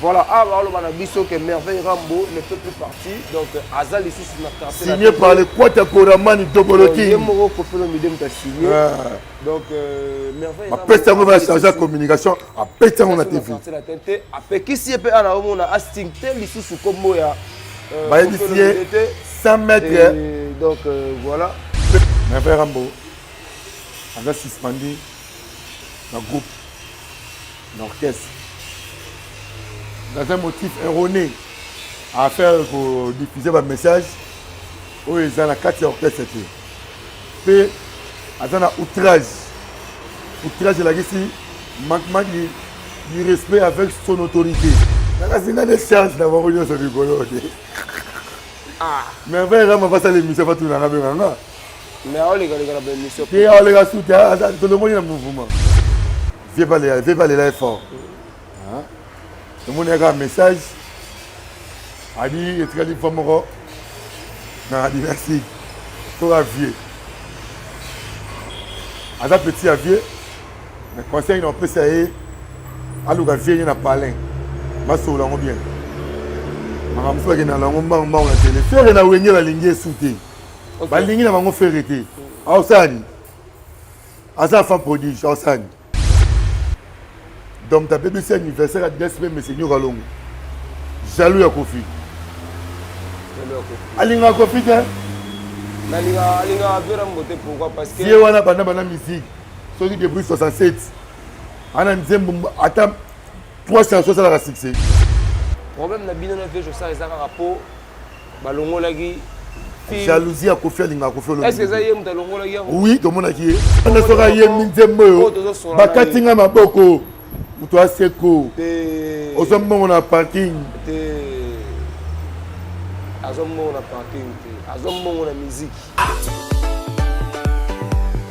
Voilà, awa aloba na biso que Merveille Rambo ne fait plus partie, donc aza lisusu na quartier. Signé par le Kwata Koramani Doboloki. Ye moko Koffi Olomide moto asigné. Donc Merveille Rambo. Apesi yango ba chargé ya communication, apesi yango na TV. Quartier latin te, apekisi ye mpe ana omona astingte lisusu kombo ya bayebisi ye 100 mètres. Donc voilà. Merveille Rambo aza suspendu na groupe, na orchestre, dans un motif erroné à faire kodiffuser bamessage oyo eza na kati ya orchestre te, mpe aza na outrage. Outrage elakisi manquement du respect avec son autorité. Nakasi nga nde charge na bango nyonso likolo te. Merveille Rama basala émission, batunanga benganga. Mais aolekaleka na baémission. Te, aoleka su te, tolongoli na mouvement. Vie balela, vie balela effort. Tomoni kaka message abi etikali fois moko na dynastique toka. Vie aza petit ya vie, mais conseil na opesa ye, aluka vie ye na palin, basolola yango bien. Makambo mosusu bakenda na yango mbangu mbangu na tele. Ferre na Wenge balingi esu te, balingi na bango Ferre te. Aosani aza enfant prodige, aosani. Donc tabebisi anniversaire ya Didas mpe Mese Nyoka Longo, jaloux ya Kofi, alingaka Kofi te. Alingaka Rambo te, pourquoi? Parce que ye wana banda banda musique soki depuis 67, ana nzembo ata trois chansons asalaka succès. Problème na bino na vie Josar eza kaka mpo balongolaki. Jalousie ya Kofi, alingaka Kofi. Est-ce eza ye moto alongolaki yango? Oui, tomonaki ye wana soki ayembi nzembo oyo bakati nga maboko, moto aseko ozwa mbongo na parking. Te, azwa mbongo na parking te, azwa mbongo na musique.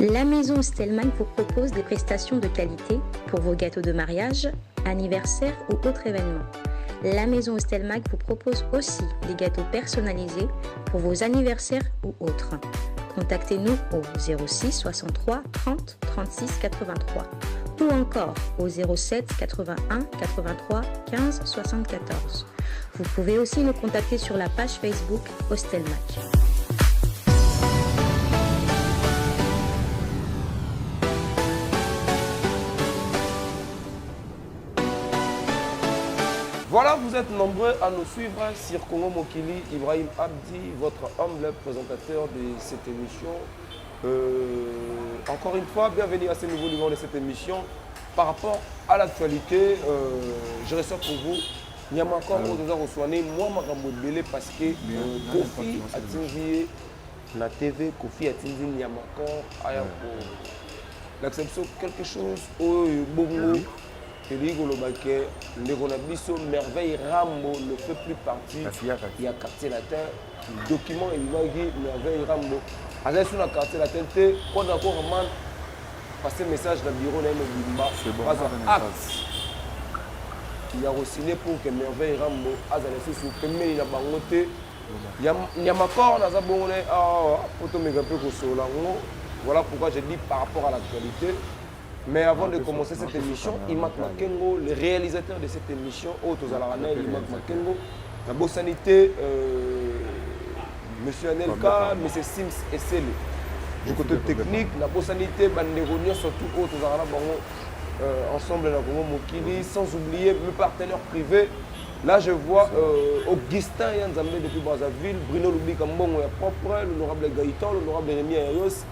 La maison Stellman vous propose des prestations de qualité pour vos gâteaux de mariage, anniversaire ou autres événements. La maison Stelmag vous propose aussi des gâteaux personnalisés pour vos anniversaires ou autres. Contactez-nous au 06 63 30 36 83 ou encore au 07 81 83 15 74. Vous pouvez aussi nous contacter sur la page Facebook Hostelmac. Voilà, vous êtes nombreux à nous suivre sur Congo Mokili. Ibrahim Abdi, votre humble présentateur de cette émission. Encore une fois, bienvenue à ce nouveau numéro de cette émission. Par rapport à l'actualité, je ressors pour vous. Nyama encore oyo toza moi makambo ebele parce que Kofi atindi ye na TV, Kofi atindi Nyamakor aya kolakisa biso quelque chose oyo bongo elingi koloba ke ndeko na biso Merveille Rambo ne fait plus partie ya Quartier Latin. Document ebimaki, Merveille Rambo azali so na Quartier Latin te. Quadra Koraman passe message na bureau na ye mobimba, bazwa acte ya kosigne pour que Merveille Rambo azala lisusu pembeni na bango te. Nyamakor naza bongo na ye awa po tomeka mpe kosolola yango. Voilà pourquoi je dis par rapport à l'actualité. Mais avant de commencer cette émission, Imak Makengo, le réalisateur de cette émission, Otozalana Imak Makengo, la Bossanité, Monsieur Anelka, Monsieur Sims Essele. Du côté technique, la Bossanité, Bandero, surtout Otozalana Bango, ensemble na Congo Mokili, sans oublier mes partenaires privés. Là, je vois Augustin Yanzambe depuis Brazzaville, Bruno Lubika Mbongo ya propre, l'honorable Gaëtan, l'honorable Rémi Ayos,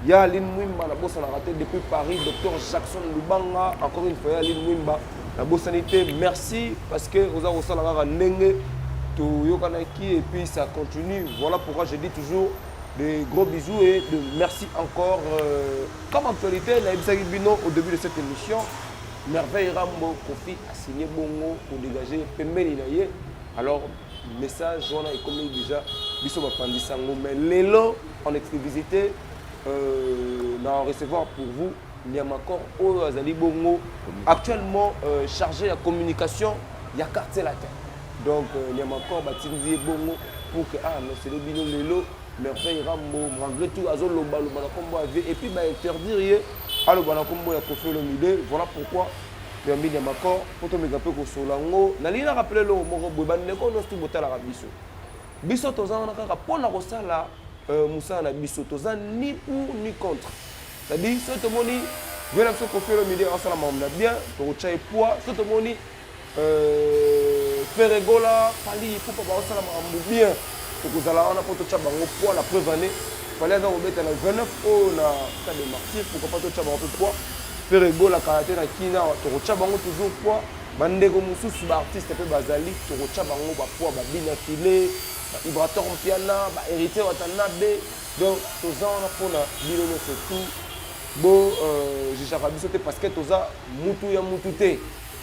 ya Aline Mwimba na bosanaka te depuis Paris, Dr Jackson Lubanga, encore une fois ya Aline Mwimba na bosani te. Merci parce que oza kosala kaka ndenge toyokanaki et puis ça continue. Voilà pourquoi je dis toujours de gros bisous et de merci encore. Comme actualité, nayebisaki bino au début de cette émission, Merveille Rambo, Kofi a signé bongo kodégage pembeni na ye. Alors message wana ekomi déjà biso bapandisa yango, mais lelo en exclusivité na recevoir pour vous Nyamakor oyo azali bongo actuellement chargé ya communication ya Quartier Latin. Donc Nyamakor batindi ye bongo pour que ah anosele bino lelo Merveille Rambo, malgré tout azolobaloba na nkombo ya vie et puis bainterdire ye aloba na nkombo ya Kofi Olomide. Voilà pourquoi Toyambi Niamacor mpo tomeka mpe kosolola yango. Nalingi na rappeler eloko moko boye, bandeko nyonso tu botalaka biso. Biso toza wana kaka mpo na kosala euh, mosala na biso. Toza ni pour ni contre. C'est-à-dire soki tomoni vieux na biso Koffi Olomide asala makambo na bien, tokotya ye poids. Soki tomoni euh, Ferre Gola, Fally Ipupa baosala makambo bien, tokozala wana mpo totya bango poids. La preuve année, Fally aza kobeta na 29 oyo na Stade de Martyrs, pourquoi pas totya bango mpe poids. Ferre Gola kala te na Kina, tokotya bango toujours poids. Bandeko mosusu ba artistes mpe bazali, tokotya bango ba poids, ba Bina Filet, ba Ibrator Mpiana, ba Heritier Watanabe. Donc toza wana mpona bino nyonso tout bo euh, jugeaka biso te parce que toza mutu ya mutu te.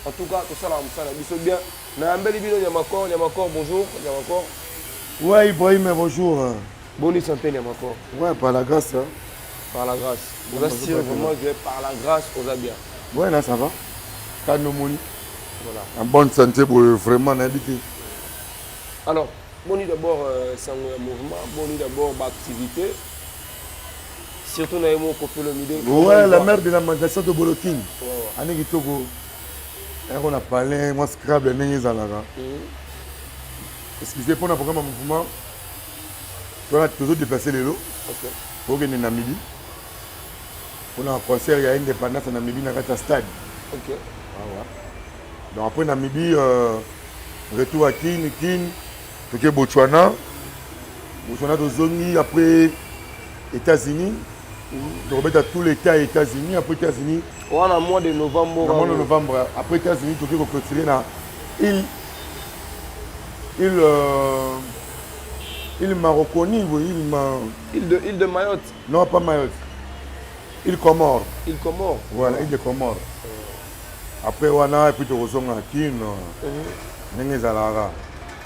En tout cas tosalaka mosala na biso bien. Nayambeli bino Nyamakor. Nyamakor, bonjour. Nyamakor. Ouais, Ibrahim, bonjour. Boni santé, Nyamakor? Ouais, par la grâce. Hein. Par la grâce. Oza sûr vraiment que par la grâce oza bien? Ouais, là ça va. Kanomoni. Voilà. En bonne santé, vraiment, nayebi te. Alors, boni d'abord euh, sango ya mouvement, boni d'abord ba activité. Surtout na ye moko Koffi Olomide. Ouais, la mère de la lamentation de Boloking. Ouais. Aniki Toko. Yango na palais, moi scrabble ndenge ezalaka. Excusez pour na programme ya mouvement. Toza tozo déplacer lelo. OK. Okende na midi. Pona concert ya indépendance na Namibie na kati ya stade. OK. Ah ouais. Donc après Namibie euh, retour à Kin, Kin, toke Botswana. Botswana tozongi après États-Unis. Tokobeta tout l'état États-Unis, après États-Unis. Wana mois de novembre. Na mois de novembre, après États-Unis toke ko clôturer na île île euh, île Maroconi, oui, île Ma... île de Mayotte. Non, pas Mayotte. Île Comore. Île Comore. Voilà, île de Comore. Après wana et puis tokozonga Kin. Ndenge ezalaka.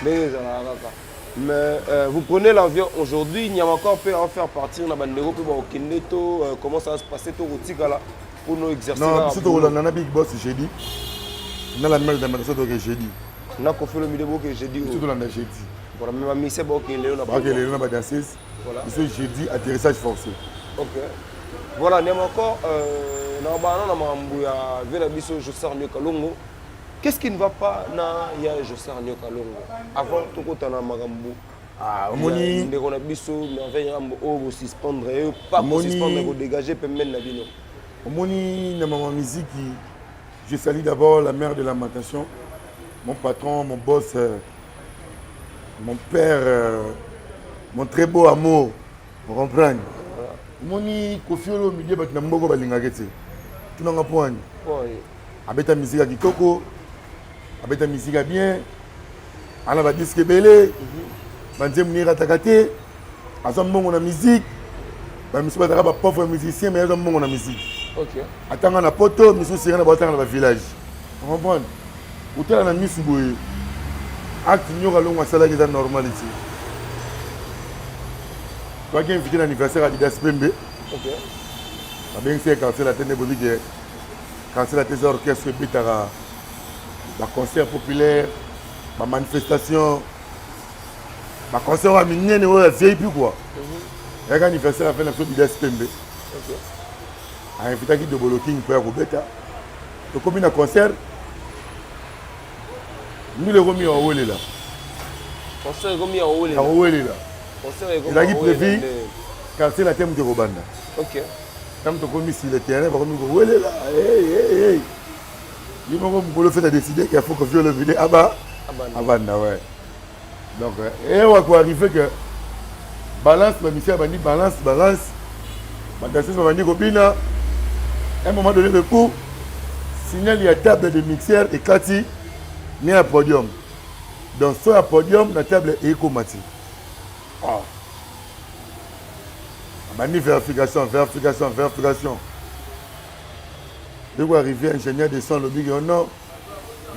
Ndenge ezalaka kaka. Mais euh, vous prenez l'avion aujourd'hui, Nyamakor peut en faire partir na bandeko pe bakokende to euh, comment ça va se passer to kotikala pour nous exercer. Non, biso tokolanda na Big Boss jeudi. Na la mère d'Amérique toke jeudi. Na Koffi Olomide boke jeudi. Biso tolanda jeudi. Voilà, mais bamise bakokende lelo na Bakokende lelo na ba danseuse. Voilà. Biso jeudi atterrissage forcé. OK. Voilà, Nyamakor euh, na bana na makambo ya vie na biso Jossart Nyoka Longo. Qu'est-ce qui ne va pas na ya Jossart Nyoka Longo? Avant tokota na makambo Ah, omoni ndeko na biso Merveille Rambo oyo bosuspendre ye pas kosuspendre kodégage pembeni na bino. Omoni na mama miziki, je salue d'abord la mère de lamentation, mon patron, mon boss, euh, mon père, euh, mon très beau amour, vous comprenez? Omoni Koffi Olomide bato na mboko balingaka te. Tunanga mpo wani? Abeta musique ya kitoko, abeta musique ya bien, ana ba disque ebele, banzembo ne erataka te, azwa mbongo na musique, ba misusu bazalaka ba pauvre musicien mais azwa mbongo na musique. Okay. Atanga na poto, misusu sika na batanga na ba village. Comprendre? Otala na misu boye, acte Nyoka Longo asalaki eza normal te. Toaki invité na anniversaire ya Adidas Pembe. Okay. Babengisi ye quartier latin nde boyebi ke quartier latin eza orchestre ebetaka ba concert populaire, ba manifestation, ba concert oyo ya minene oyo ya VIP quoi. Eyaki anniversaire ya na biso Adidas Pembe. Okay. Ainvitaki Dobolo King mpo ya kobeta. Tokomi na concert, ndule ekomi ya kowelela. Concert ekomi ya kowelela. Ya kowelela. Concert ekomi Ezalaki prévu quartier latin moto ekobanda. OK. Ntango tokomi sur le terrain bakomi kowelela. Hey, hey, hey. Ye moko mokolo fait a décidé qu'il faut que Koffi Olomide aba abanda ouais. Donc ewa ko arriver que balance ba musiciens bandi balance balance ba danseuses babandi kobina. À un moment donné le coup signal ya table de mixeur ekati ni ya podium. Donc so ya podium na table ekoma ti. Ah. Abandi vérification, vérification, vérification. Ndeko arrivé ingénieur de son alobi ke non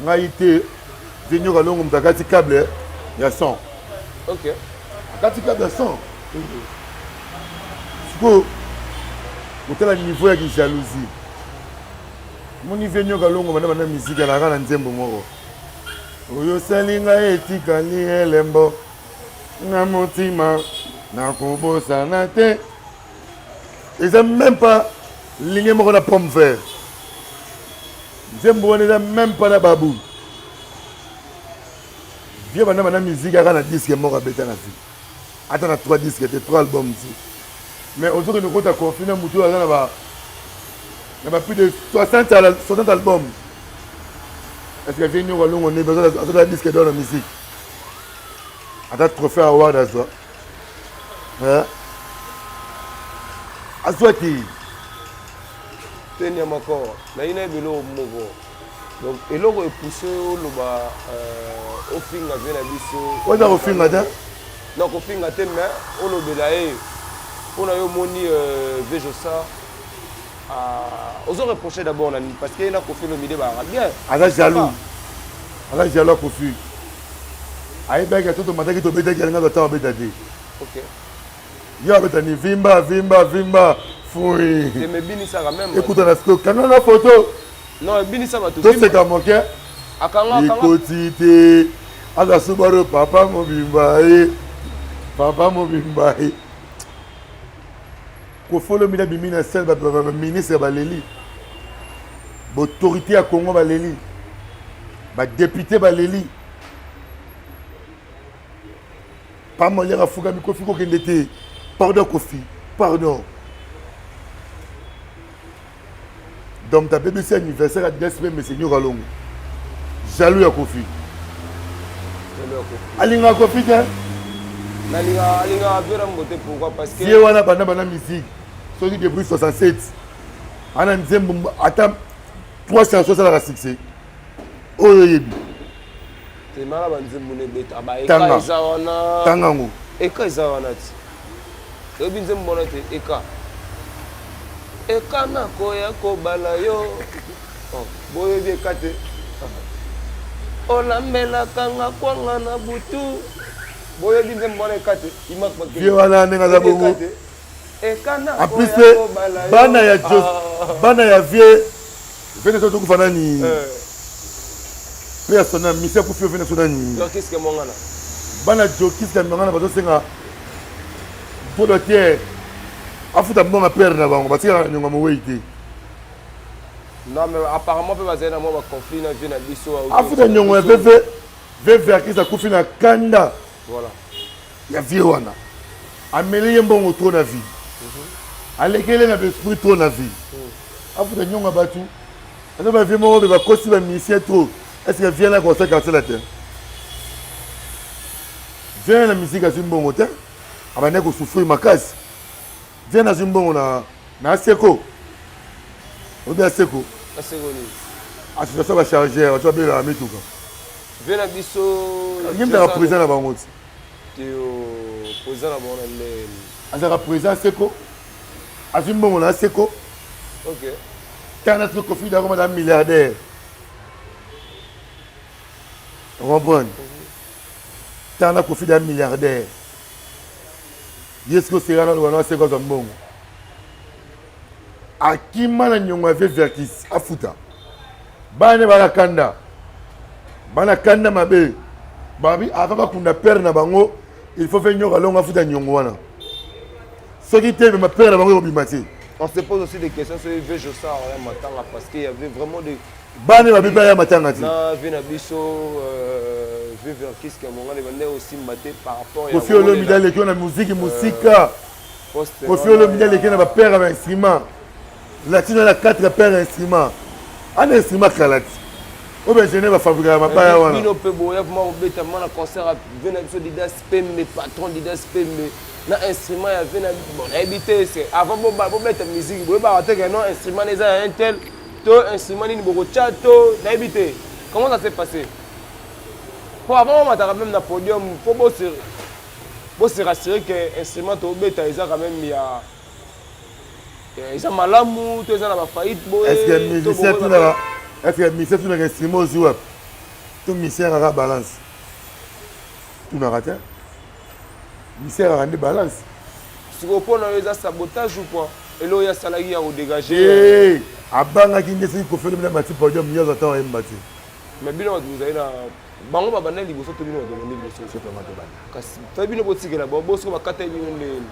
ngai te vieux Nyoka Longo moto akati câble ya son. OK. Akati câble ya son. Sikoyo kotala niveau ya kijalousie. Moni vieux Nyoka Longo banda banda musique alaka na nzembo moko. Oyo osali ngai etikali elembo na motima nakobosana te. Eza même pas ligne moko na pomme vert. Nzembo wana eza même pas na babu. Vieux banda banda musique aka na disque moko abeta na vie. Ata na 3 disques te, 3 albums te. Mais ozokende kota conflit na mutu aza na ba na ba plus de 60 60 albums. Est-ce que vieux Nyoko Longo nde aza na disque d'or na musique? Ata trophée award azwa. Hein? Azwa te. Te Niamakor, nayi na ebele moko. Donc eloko epousse oloba euh, ofinga vie na biso. Oza kofinga te? Non, kofinga te mais olobela ye. Mpo na yo omoni euh, vieux Jossart ah, ozo reprocher d'abord na nini parce que ye na Koffi Olomide bazalaka bien. Aza jaloux. Aza jaloux ya Koffi. Ayebaki ata tomataki tobetaki alinga ata abeta te. Okay. Yo abeta ni vimba vimba vimba fui. Te mais binisaka même. Ekuta na sikoyo kanga na photo. Non, ebinisa bato. Toseka moke. Akanga akanga. Ekoti te. Aza Subaru papa mobimba ye. Papa mobimba ye. Koffi Olomide abimi na scène ba ministre baleli. Ba autorité ya Congo baleli. Ba député baleli. Pa Molière afukami Koffi kokende te. Pardon Koffi, pardon. Donc tabebisi anniversaire ya Didas mpe Monsieur Nyoka Longo. Jaloux ya Koffi. Alingaka Koffi te. Alingaka Vera Mbote pourquoi? Parce que ye wana banda banda musique soki depuis 67 ana nzembo ata 3 chansons asalaka succès oyo oyebi. Temala ba nzembo na ebeta ba eka eza wana. Tanga yango. Eka eza wana ti. Oyebi nzembo wana te eka. Eka nakoya kobala yo. Oh, boyebi eka te. Olambelaka nga kwanga na butu. Boyebi nzembo wana eka te. Imak makele. Vieux wana ndenge aza bongo. En plus bana ya Jos ah. bana ya vieux vieux naso tokufa nani eh. mpe ya sona misi akufi yo vieux naso nani bana jokiske mongana bazosenga mpo te afuta mbongo pere na bango batikaka na nyongo mowei te non mais apparemment mpe bazali na mwa baconflit na vie na biso afuta nyongo ya veve veve akisi akufi na kanda voilà. ya vie wana ameli ye mbongo trop na vie alekeli na esprit trop na vie afuta nyongo ya bato aza ba vie moko be bakosi ba musicien trop est ce que vie na concert quartier latin vie na musique azwi mbongo te abandaki kosouffrir makasi vie nazwi mbongo na na aseko obi aseko association bachargeur bato babelaka mituka vie na biso ye mtaka président na bango ti président na bango na ndenge azalaka président seko azwi mbongo na seko tana soki kofi dako aza milliardaire comprendre tana kofi da milliardaire ye soki oseka na wana seko azwa mbongo akima na nyongo ya vie verkis afuta bana bana kanda bana kanda mabe babi avant bakunda père na bango il faut fe nyoka longo afuta nyongo wana soki te mema père na bango ekobima te. On se pose aussi des questions sur vieux Jossart ya matanga parce qu'il y avait vraiment des bana babi baya matanga te na vie na biso euh, vieux Verkis Kamongane bande osimba te par rapport ya Koffi Olomide aleki na musique musika Koffi Olomide aleki na ba père ya ba instrument Latino na 4 paires instrument ana instrument kala ti oyo baingénieur bafabrikaka mabaya wana bino mpe boya vraimen kobeta ma na concert ya ve na biso didas pembe patron didas pembe na instrument ya ve na bon nayebi te se avant bobeta musique boyebaka te ke non instrument na eza ya intel to instrument nini bokotya to nayebi te comment ça s'est passé po avant bomataka meme na podium fo bose rassurer ke instrument tobeta eza quand même ya Eh, eza malamu to eza na bafaillite boye est ce que musicien tunaka est ce que musicien tunaka instrument ozwi wapi to musicien kaka balance tunaka te musicien kaka nde balance sikoyo mpo na yo eza sabotage ou quoi eloko ye asalaki ya kodégage eh, abangaki nde soki Koffi Olomide amati podium ye azwa ntango ayemba te mais bino bato bozali na bango babanda liboso to bino bato babandi liboso kasi fa bino botikela bango bosoko bakata bino ndeni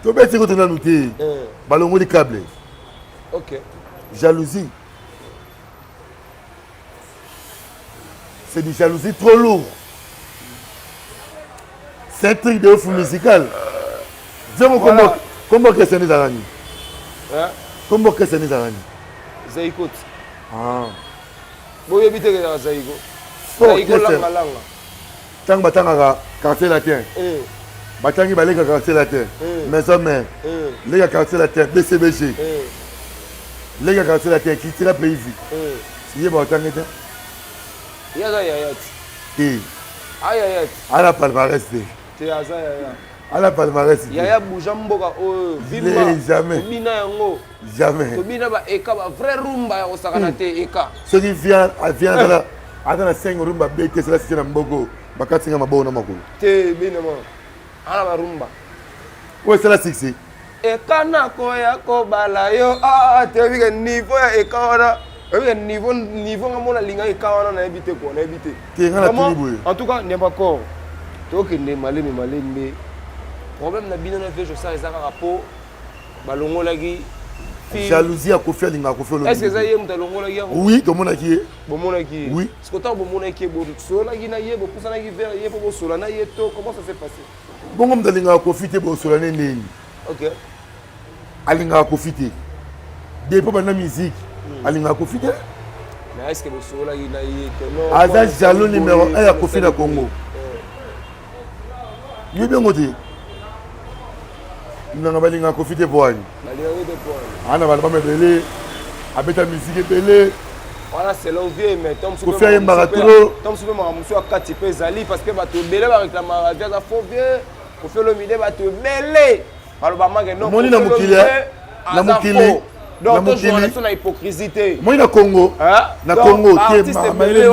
tobeti kutu nanu te eh. Balongoli câble. Ok. Jalousie. C'est du jalousie trop lourd. C'est un truc de ouf musical. Zongo kombo kombo orchestre ezalaka nini? Kombo orchestre ezalaka nini? Zaiko. Ah. Boyebi te ezalaka Zaiko. Zaiko langa langa. Ntango batangaka quartier latin. Eh. Batangi baleka quartier latin. Eh. Maison mère. Eh. Leka quartier latin BCBG. Leka quartier latin Kitila Pays Vie. Ye batangi te. Ye aza yaya ti. Te. Ayaya ti. Ala palmarès te. Te aza yaya. Ala palmarès te. Yaya bouja mboka oyo. Vimba. Jamais. Tobina yango. Jamais. Tobina ba eka ba vrai rumba ya kosakana hmm. te eka. Soki vient vient azala aza na 5 rumba bete sala site na mboko bakati nga maboko na makolo. Te bina ma. Ala ba rumba. Oyo esala succès. Eka nakoya kobala yo ah, ah te oyebi niveau ya eka wana oyebi niveau niveau nga mona linga eka wana nayebi te quoi nayebi te te nga natuni boye en tout cas nyamba corps tokende malembe malembe problème na bino na vieux Josar eza kaka po balongolaki jalousie ya Koffi alingaka Koffi Olomide. Est-ce que eza ye moto alongolaki yango? Oui, tomonaki ye. Bomonaki ye. Oui. Parce que ntango bomonaki ye bosololaki na ye bopusanaki vers ye mpo bosola na ye to comment ça s'est passé? Bongo moto alingaka Koffi te bosola ne ndeni. Ok. Alingaka Koffi te. Depuis banda musique hmm. alingaka Koffi te. Mais est-ce que bosololaki na ye que non? Aza jaloux numéro 1 ya Koffi na Congo. Yebi yango te. Nanga balingaka Koffi te po ani. Ana ba album ebele, abeta musique ebele. Wana selon vieux mais tom Koffi ayembaka trop. Tom sope makambo mosusu ya kati mpe ezali parce que bato ebele bareklamaka vieux aza faux vieux. Koffi Olomide bato ebele baloba manke non. Omoni na mokili na mokili na mokili na hypocrisie te. Omoni na Congo na Congo te malembe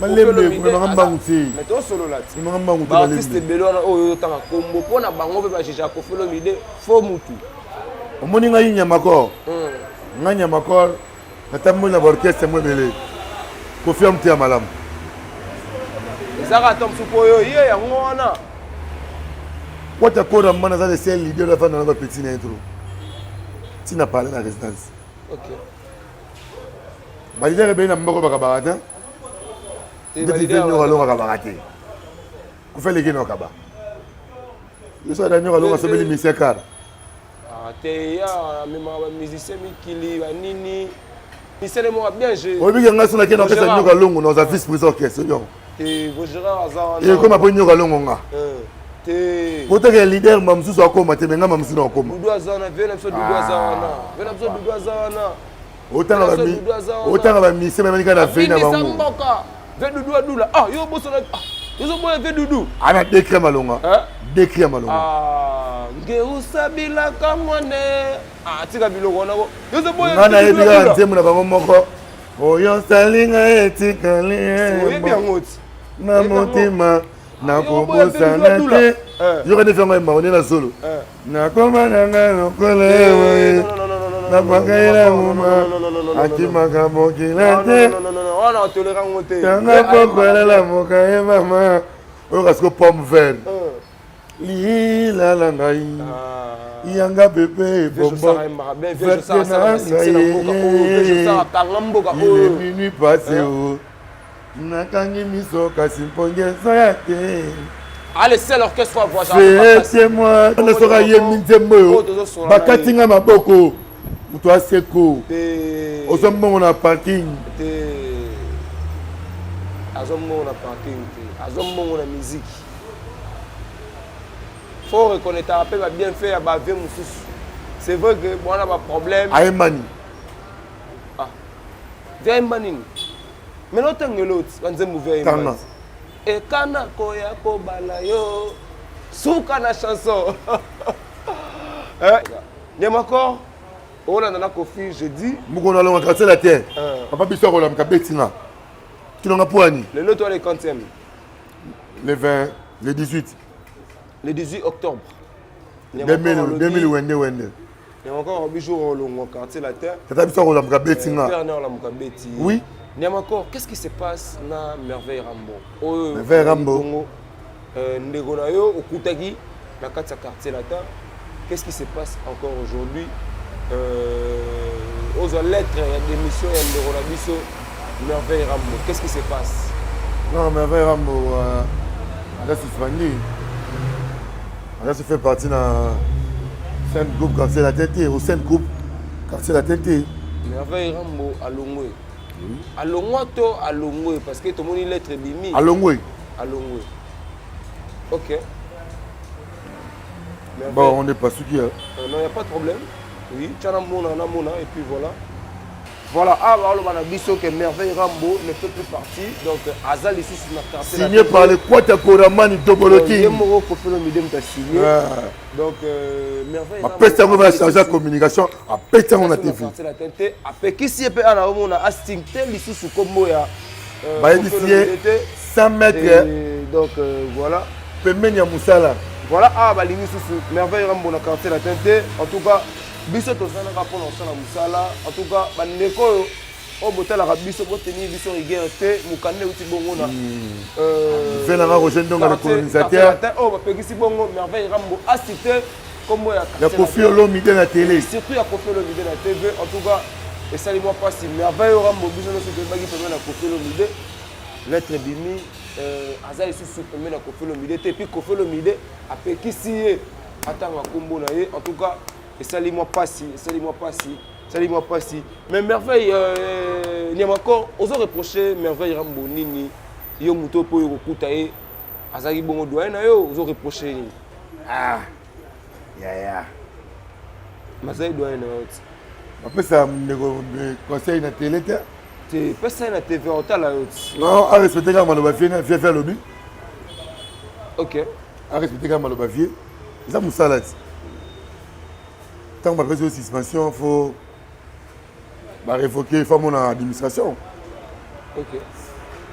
malembe komemaka mbangu te. Mais tosolola te. Komemaka mbangu te malembe. Artiste ebele wana oyo otanga kombo mpo na bango mpe bajuge Koffi Olomide faux mutu. Omoni ngai Nyamakor. Ngai Nyamakor natamboli na baorchestre mo ebele. Koffi ya moto ya malamu. Ezaka ata mosuku oyo ye yango wana. Wata Kora Mbana aza le seul leader afanda na ba petit na ye trop. Tina parler na résidence. Ok. Ba leader ebele na mboko bakabaka te. Ndeti ve nyoka longa kabaka te. Kufa eleki na okaba. Yesu ada nyoka longa sobeli mission car. Ah te ya amemaka ba musicien mikili ba nini. Musicien moko bien je. Oyebi ke ngai so nakende orchestre nyoka longo naza vice président orchestre oyebi yango. Te Vaugirard aza wana. Ekoma mpo nyoka longo nga. Te. Kotaka leader ma mosusu akoma te me nga ma mosusu nakoma. Dudu aza wana vieux na biso Dudu aza wana. Vieux na biso Dudu aza wana. Otanga ba musicien bayebani kaka na vei na bango. mboka. Vieux Dudu adula. Ah yo bosana ah yozoboya vieux Dudu. Ana décret ya malonga. Décret ya malonga. Ah ngeusabilaka mwane. Ah tika biloko wana ko. Yozoboya. Nga nayebi kaka nzembo na bango moko. Oyo osali ngai etikali oyebi yango ti na motema nakobosana te yoka nde fiango yemba onde na zolo nakoma na ngai lokola ewaye nabwaka ye na nguma akimaka mokila te tanga pokolela moka ye mama oyoka siko pomme vert lila na ngai yanga bebe bonbon il est minuit passé o nakangi miso kasi mpongi ezoya te Allez, c'est l'orchestre à voyage. C'est moi. Na soka yembi nzembo oyo bakati nga maboko moto aseko ozwa mbongo na parking te azwa mbongo na parking te azwa mbongo na musique faut reconnaître mpe ba bienfait ya ba vieux mosusu c'est vrai que bwana ba problème ayembani ah vieux ayemba nini mais notangela oti banzembo vieux ayemba ekana koya kobala yo suka na chanson Nyamakor olanda na Koffi jeudi mokolo alonga quartier latin papa biso akolamka betinga tilonga poani lelo to le quantième le 20 le 18 le 18 octobre 2000 2000 wende wende Nyamakor bijour olongwa quartier latin tata biso akolamka betinga olamuka beti oui Nyamakor qu'est-ce qui se passe na Merveille Rambo oyo Merveille Rambo ndeko na yo okutaki na kati ya quartier latin qu'est-ce qui se passe encore aujourd'hui ozwa lettre ya démission ya ndeko na biso Merveille Rambo qu'est-ce qui se passe? Non, Merveille Rambo aza suspendu, aza se fait partie na sainte groupe Quartier Latin te, au sainte groupe Quartier Latin te. Merveille Rambo alongwe. Alongwa to alongwe? Parce que tomoni lettre ebimi. Alongwe. Alongwe, ok. Bon, on n'est pas sûr. Non, il n'y a pas de problème. Oui, tia namona, namona, et puis voilà. Voilà, ah, baloba na biso que Merveille Rambo ne fait plus partie. Donc, aza lisusu na quartier. Signé par le Kwata Koramani Doboloki. Ye moko Koffi Olomide moto asigné. Donc, Merveille Apesi yango bacharge ya communication, apesi yango na TV. Quartier Latin te, apekisi ye mpe ana omona asinte lisusu kombo ya Bayebisi ye 100 mètres. Donc, voilà. Pembeni ya mosala. Voilà, awa balingi susu Merveille Rambo na Quartier Latin te. En tout cas, biso tozalaka mpona kosala mosala. En tout cas, bandeko oyo oyo botalaka biso, botenir biso rigueur te. Mokanda euti bongo na Ve nanga Roger Ndonga, le colonisateur. Oyo bapekisi bongo Merveille Rambo acite kombo ya ya Koffi Olomide na télé. Surtout ya Koffi Olomide na TV. En tout cas, esali mwa mpasi. Merveille Rambo, biso nyonso toyebaki pembe na Koffi Olomide. Lettre ebimi, aza lisusu pembe na Koffi Olomide te, et puis Koffi Olomide apekisi ye atanga nkombo na ye. En tout cas, esali mwa mpasi, esali mwa mpasi, esali mwa mpasi. Mais Merveille Niamakor, ozo reproche Merveille Rambo nini? Yo moto mpo oyo kokuta ye azalaki bongo doyen na yo, ozo reproche nini? Ah yaya. Mazali doyen na yo ti. Bapesa ndeko conseil na télé te. Te, pesa ye na TV, otala yo ti. Non, arespecte kaka maloba vie vie vie alobi. Arespecte kaka maloba vie, eza mosala ti. Ntango bapesi yo suspension, faut barévoke, faut amona administration.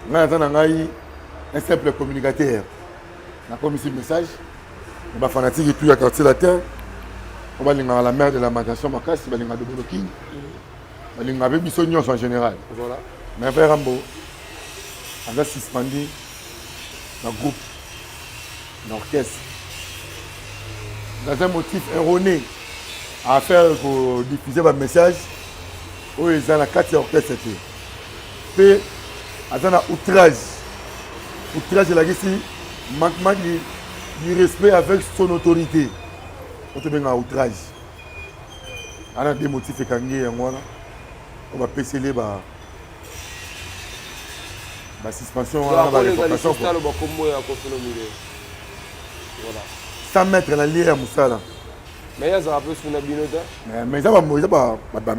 Ngai naza na ngai un simple communicateur, nakomisi message na bafanatike tout ya Quartier Latin po balingaka la mère de lamentation makasi, balingaka Dobolo King, balingaka mpe biso nyonso en général. Merveille Rambo aza suspendu na groupe, na orchestre, dans un motif erroné à faire kodiffuser bamessage oyo eza na kati ya orchestre te, mpe aza na outrage. Outrage elakisi manquement du respect avec son autorité, oyo tobengaka outrage. Ana de motif ekangi ye, yango wana oyo bapeseli ye ba basuspension wana, barévocation. Aloba kombo ya Koffi Olomide, voilà. 100 mètres na lie ya mosala. Mais ye azalaka mpe suna bino te. Mais eza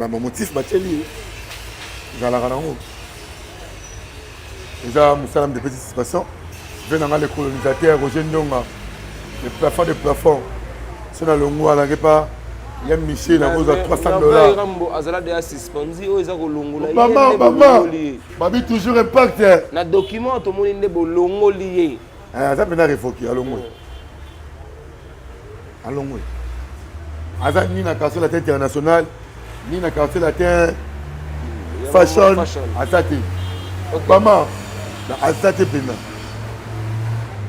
bamotif batieli ye, ezalaka nango, eza mosala mde epesi suspension. Ve nanga le colonisateur Roger Ndonga, le plafond de plafond, so na longo alaki pa ya Michel, nakozwa 300 $. Rambo azala deya suspendu, oyo eza kolongola. Mama, mama babi toujours impact. Na document tomoni nde bolongoli ye. Aza mpena révoqué, alongwe, alongwe. Aza ni na Quartier Latin International, ni na Quartier Latin Fashion, aza te. Mama aza te mpena.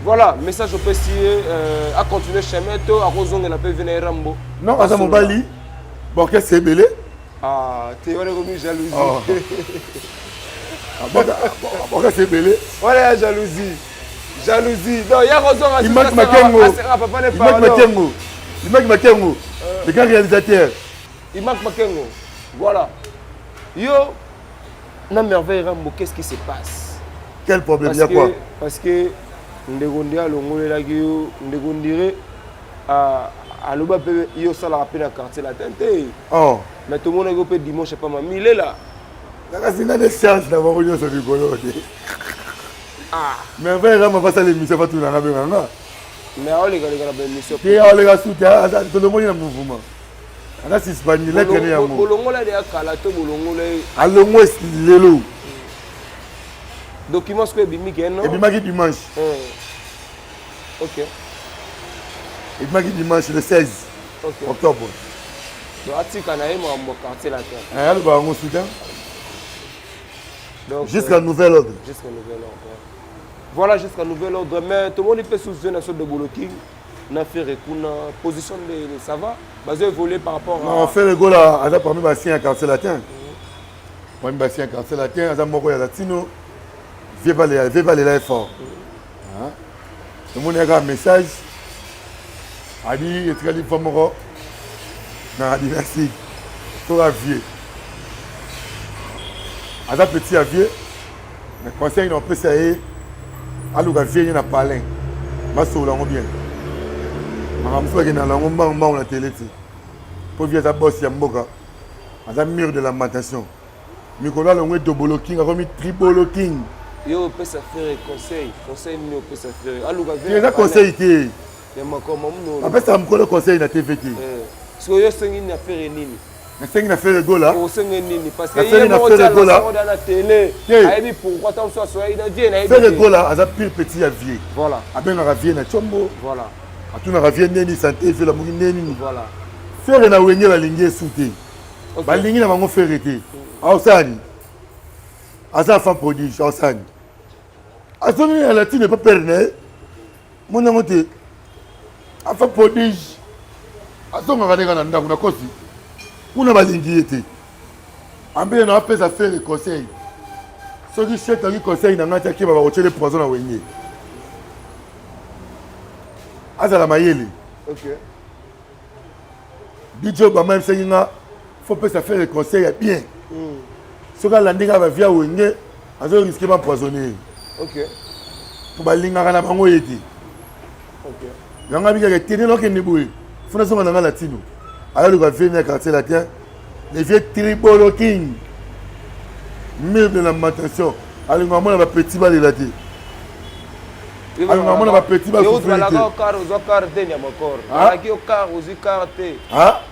Voilà, message opesi ye, acontinue chemin to akozongela mpe vena ye Rambo? Non, aza mobali, baorchestre ebele. Ah, te, wana ekomi jalousie. Baorchestre ebele. Wana ya jalousie, jalousie. Donc ya kozonga. Imak Makengo, Imak Makengo, Imak Makengo, le grand réalisateur. Imak Makengo, voilà. Yo na Merveille Rambo, qu'est-ce qui se passe? Quel problème? Ya quoi? Parce que ndeko nde alongolelaki yo, ndeko ndire aloba mpe yo osalaka mpe na Quartier Latin te. Oh. Mais tomonaki yo mpe dimanche epama milela. Kasi nga nde charge na bango nyonso likolo te. Merveille Rama basala émission, batunanga, benganga. Mais aolekaleka na baémission. Te, aoleka su te, tolongoli na mouvement, aza suspendu, lettre ne yango. Bolongola de ya kala to bolongola ye? Alongwe lelo. Document sikoyo ebimi ke non? Ebimaki dimanche. Ebimaki dimanche le 16 octobre. Donc atika na ye makambo ya Quartier Latin. Aloba yango soudain jusqu'à nouvel ordre. Jusqu'à nouvel ordre, voilà, jusqu'à nouvel ordre. Mais tomoni mpe sous na so de Boloking na Ferre kuna, position de ça va, bazo évoluer par rapport à Non, Ferre Gola aza parmi baancien ya Quartier Latin, parmi baancien ya Quartier Latin, aza moko ya latino. Vieux balela, vieux balela ye fort. Tomoni kaka message abi etikali mpo moko na dynastique toka vieux aza petit ya vieux mais conseil na opesa ye aluka vieux ye na palin basolola yango bien makambo mosusu bakenda na yango mbangu mbangu na tele te mpo vieux aza boss ya mboka aza mur de lamentation Mikolo alongwe dobolo king akomi tribolo king. Yo opesa Ferre conseil, conseil nini opesa Ferre? Aluka Ferre. Eza conseil te. Ya makambo muno. Apesa mukolo conseil na TV te. Eh. Sikoyo yo osengi na Ferre nini? Nasengi na Ferre Gola. Osengi nini? Parce que ye moko tia na na télé. Ayebi pourquoi tant soit soyez na vie na yebi. Ferre Gola aza pire petit ya vie. Voilà. Abengaka vie na chombo. Voilà. Atunaka vie neni santé vie la muki neni. Voilà. Ferre na wenge balingi ye su te. Balingi na bango Ferre te. Aosala nini? Aza enfant prodige, aosala nini? Azongi na latine epa père na ye. Moni yango te. Enfant prodige. Azongaka ndenge na ndako na kosi. Kuna balingi ye te. Ambele na apesa Ferre conseil. Soki chef aki conseil na ngai te akeba bakotyele poison na wenge. Azala mayele. Okay. DJ Obama ayebisaki nga faut pesa Ferre conseil ya bien. Soki alandi kaka ba vie ya Wenge azo risquer ba empoisonner ye. Okay. Po balingaka na bango ye te. Okay. Yango abikaka tene nakende boye. Faut nazonga na nga latino. Ayoka vie ya quartier latin. Le vieux Tribolo King. Mur de lamentation. Alingaka mona ba petit balela te. Alingaka mona ba petit ba souffrir te. Ozwa car te Nyamakor. Balaki yo car ozwi car te.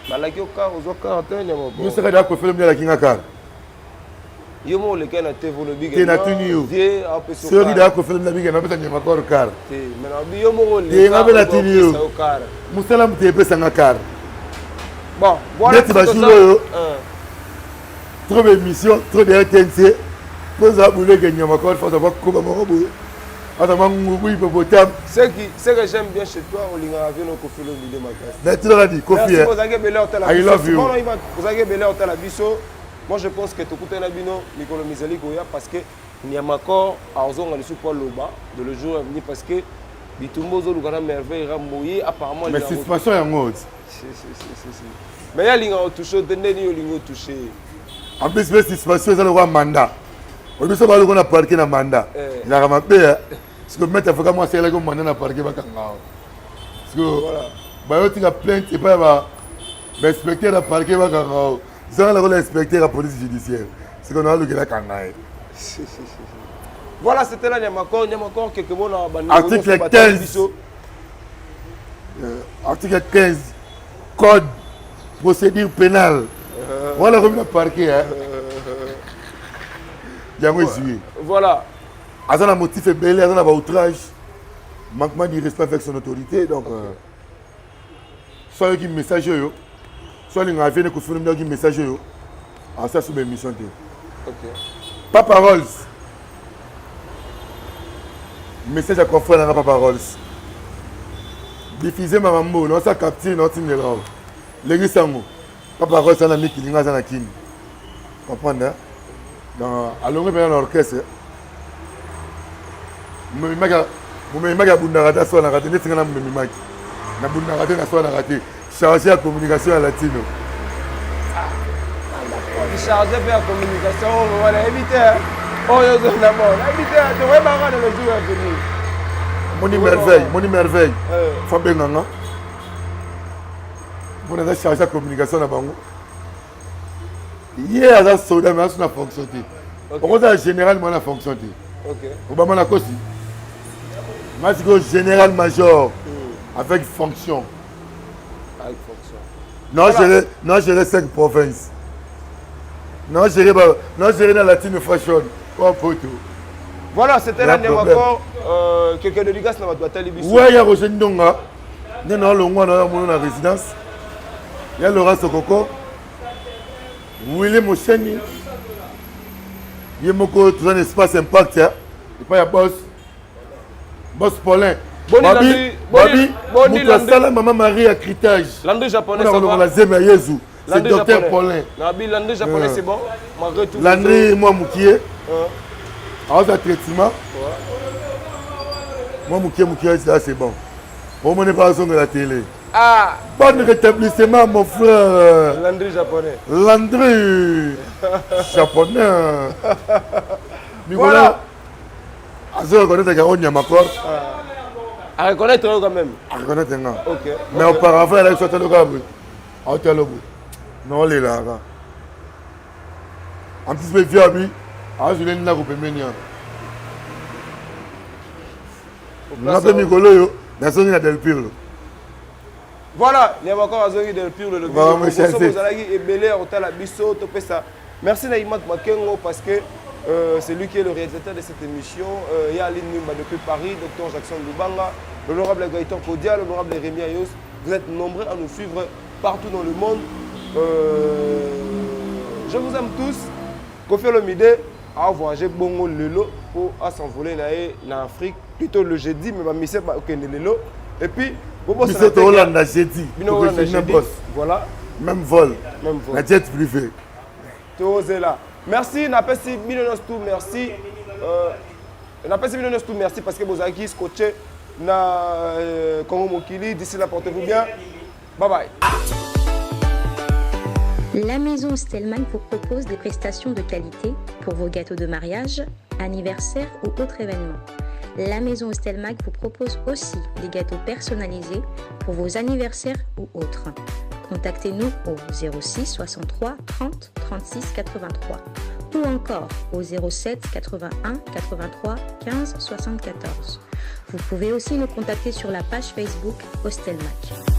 Balaki yo car ozwa car te Nyamakor. Yo saka da kofele mbi alaki nga car. Yo moko oleki na TV olobi ke te natuni yo. Soki da kofele mbi alaki nga pesa Nyamakor car. Te mais na yo moko oleki. Te nga pe natuni yo. Musala mutu epesa nga car. Bon, voilà. Neti ba jour oyo. Trop d'émissions, trop de RTNC. Poza bouleke Nyamakor face à koba moko boye. Aza mwa ngubu hippopotame. Ce qui, ce que j'aime bien chez toi, olingaka vie no Koffi Olomide makasi. Mais tu l'as dit, Koffi. Merci, ozalaki ebele otala biso. I love you. Ozalaki ebele otala biso. Moi je pense que tokutana na bino mikolo mizali koya parce que Nyamakor azonga lisusu po aloba de le jour à venir parce que bitumba ozoluka na merveille Rambo ye apparemment Mais suspension yango. Si si si si si. Mais ye alingaka otouche te nde nini olingi otouche ye. En plus mpe suspension eza lokola mandat. Oyebi so baloko na parquet na mandat. Ezalaka mabe sikoyo maître avocat moko asalelaki mandat na parquet bakanga awa. Sikoyo bayotika plainte epai ya ba bainspecteur ya parquet bakanga awa. Zanga lokola inspecteur ya police judiciaire. Sikoyo nalukela kanga ye. Voilà, c'était là Nyamakor, Nyamakor quelque mot na bande. Article 15. Article 15 code procédure pénale. Voilà comme na parquet hein. Yango ezwi. Voilà. Aza na motif ebele, aza na ba outrage, manquement du respect avec son autorité donc soit ayoki message oyo, soit alingaka vie ne Koffi Olomide ayoki message oyo, asala so ba émission te. Okay. Papa Rolls. Message ya confrère nanga Papa Rolls. Diffuser makambo, na sa capture na otindela yo. Lekisa yango. Papa Rolls ana mikili nga aza na kini. Comprendre hein? Donc alongwe mpenza na orchestre. Momemaki abundaka te aswanaka te neti nga na momemaki. Nabundaka te naswanaka te. Chargé ya communication ya Latino. Chargé mpe ya communication oyo wana yebi te oyo ozonda mo nayebi te tokoyebaka na le jour ya venir. Moni merveille, moni merveille. Faut benga nga. Mona aza chargé ya communication na bango. Ye aza soda mais aza na fonction te. Okozala général mwana fonction te. Obama na kosi. Nga sikoyo général major avec fonction. Avec fonction. Non, voilà. Non, gérer 5 provinces. Non, gérer, non, gérer la latine fashion. Oh, poto. Voilà, c'était là Nyamakor. Quelqu'un de dédicace na bato batali biso. Ouais, ya Roger Ndonga. Nde na longwa na mono na résidence. Ya Laurent Sokoko. Willy Mosheni. Ye moko toza na espace impact ya. Epai ya boss. Boss Paulin. Babi, Babi, moto asala mama Marie ya critage. Landry japonais, ça va. Zemi ya Yezu. C'est docteur Paulin. Nabi, Landry japonais, c'est bon. Malgré tout. Landry, moi, Moukier. Aza traitement. Moi mokie mokie ça c'est bon. Omoni pas azongela télé. Ah. Bon rétablissement mon frère. Landry japonais. Landry japonais. Nicolas. Azo reconnaître yango nyama corps. Ah. A reconnaître quand même. A reconnaître nga. OK. Mais auparavant elle a sorti le gars. Aotala boye. Naolelaka. En plus mpe vieux abi azwile ndako pembeni wana. Nga mpe mikolo oyo nazongi na Del Pirlo. Voilà, Niamakor azongi Del Pirlo le bozalaki ebele ya kotala biso topesa merci na Imak Makengo parce que c'est lui qui est le réalisateur de cette émission. Ya Aline Nimba depuis Paris, Dr Jackson Lubanga, l'honorable Gaëtan Kodia, l'honorable Rémi Ayos. Vous êtes nombreux à nous suivre partout dans le monde. Je vous aime tous. Koffi Olomide a voyagé bongo lelo pour à s'envoler na ye na Afrique plutôt le jeudi mais ba mission ba okende lelo et puis bobo biso tolanda jeudi bino olanda jeudi voilà même vol même vol na jet privé tozela merci napesi bino nyonso tout merci napesi bino nyonso tout merci parce que bozalaki scotché na Congo Mokili. D'ici là, portez-vous bien. Bye bye. La maison Stelman vous propose des prestations de qualité pour vos gâteaux de mariage, anniversaire ou autres événements. La maison Stelmag vous propose aussi des gâteaux personnalisés pour vos anniversaires ou autres. Contactez-nous au 06 63 30 36 83 ou encore au 07 81 83 15 74. Vous pouvez aussi nous contacter sur la page Facebook Hostelmac.